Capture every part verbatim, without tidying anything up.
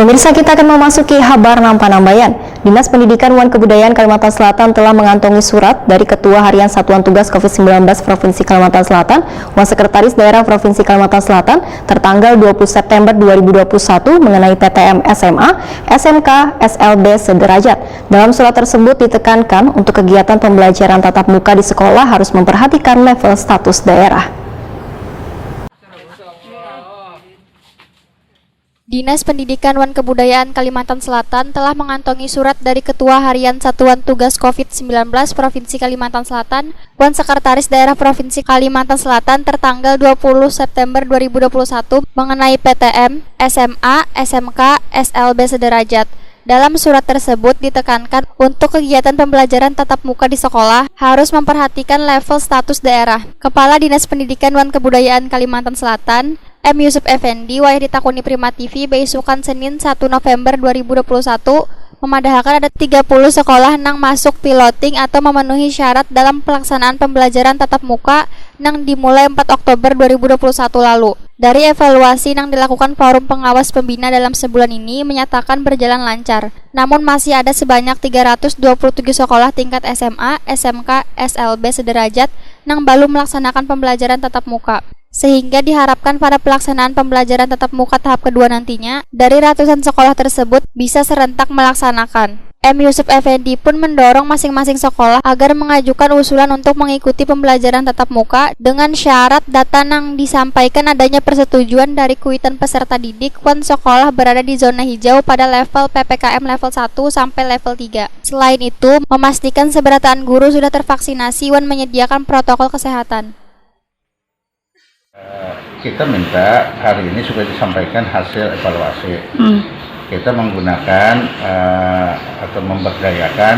Pemirsa, kita akan memasuki habar nang panambayan. Dinas Pendidikan wan Kebudayaan Kalimantan Selatan telah mengantongi surat dari Ketua Harian Satuan Tugas covid sembilan belas Provinsi Kalimantan Selatan wan Sekretaris Daerah Provinsi Kalimantan Selatan tertanggal dua puluh September dua ribu dua puluh satu mengenai P T M S M A, S M K, S L B sederajat. Dalam surat tersebut ditekankan untuk kegiatan pembelajaran tatap muka di sekolah harus memperhatikan level status daerah. Dinas Pendidikan wan Kebudayaan Kalimantan Selatan telah mengantongi surat dari Ketua Harian Satuan Tugas covid sembilan belas Provinsi Kalimantan Selatan wan Sekretaris Daerah Provinsi Kalimantan Selatan tertanggal dua puluh September dua ribu dua puluh satu mengenai P T M, S M A, S M K, S L B sederajat. Dalam surat tersebut ditekankan untuk kegiatan pembelajaran tatap muka di sekolah harus memperhatikan level status daerah. Kepala Dinas Pendidikan wan Kebudayaan Kalimantan Selatan, M Yusuf Effendi, wayah ditakuni Prima T V baisukan Senin satu November dua ribu dua puluh satu, memadahakan ada tiga puluh sekolah nang masuk piloting atau memenuhi syarat dalam pelaksanaan pembelajaran tatap muka nang dimulai empat Oktober dua ribu dua puluh satu lalu. Dari evaluasi nang dilakukan Forum Pengawas Pembina dalam sebulan ini menyatakan berjalan lancar. Namun masih ada sebanyak tiga ratus dua puluh tujuh sekolah tingkat S M A, S M K, S L B sederajat nang balum melaksanakan pembelajaran tatap muka. Sehingga diharapkan pada pelaksanaan pembelajaran tatap muka tahap kedua nantinya, dari ratusan sekolah tersebut bisa serentak melaksanakan. M Yusuf Effendi pun mendorong masing-masing sekolah agar mengajukan usulan untuk mengikuti pembelajaran tatap muka dengan syarat data nang disampaikan adanya persetujuan dari kuitan peserta didik wan sekolah berada di zona hijau pada level P P K M level satu sampai level tiga. Selain itu, memastikan seberataan guru sudah tervaksinasi wan menyediakan protokol kesehatan. Eh, kita minta hari ini supaya disampaikan hasil evaluasi. Kita menggunakan eh, atau memberdayakan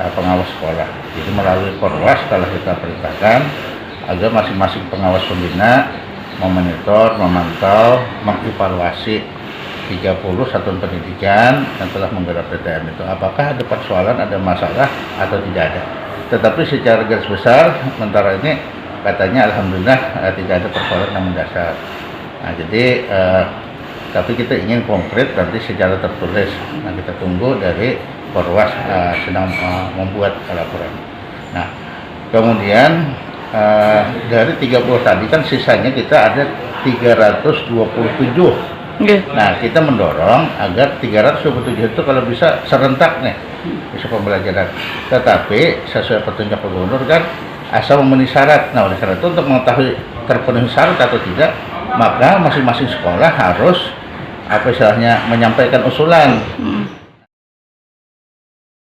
eh, pengawas sekolah. Jadi melalui Porwas telah kita perintahkan agar masing-masing pengawas pembina memonitor, memantau, mengevaluasi tiga puluh satuan pendidikan yang telah menggelar P T M itu. Apakah ada persoalan, ada masalah atau tidak ada. Tetapi secara garis besar sementara ini katanya alhamdulillah eh, tidak ada persoalan yang mendasar. Nah, jadi eh, tapi kita ingin konkret nanti secara tertulis. Nah, kita tunggu dari Porwas eh, sedang eh, membuat laporan. Nah, kemudian eh, dari tiga puluh tadi kan sisanya kita ada tiga ratus dua puluh tujuh. Nggih. Nah, kita mendorong agar tiga ratus dua puluh tujuh itu kalau bisa serentak nih bisa pembelajaran. Tetapi sesuai petunjuk gubernur kan asal memenuhi syarat. Nah, oleh karena itu untuk mengetahui terpenuhi syarat atau tidak, maka masing-masing sekolah harus apa istilahnya menyampaikan usulan.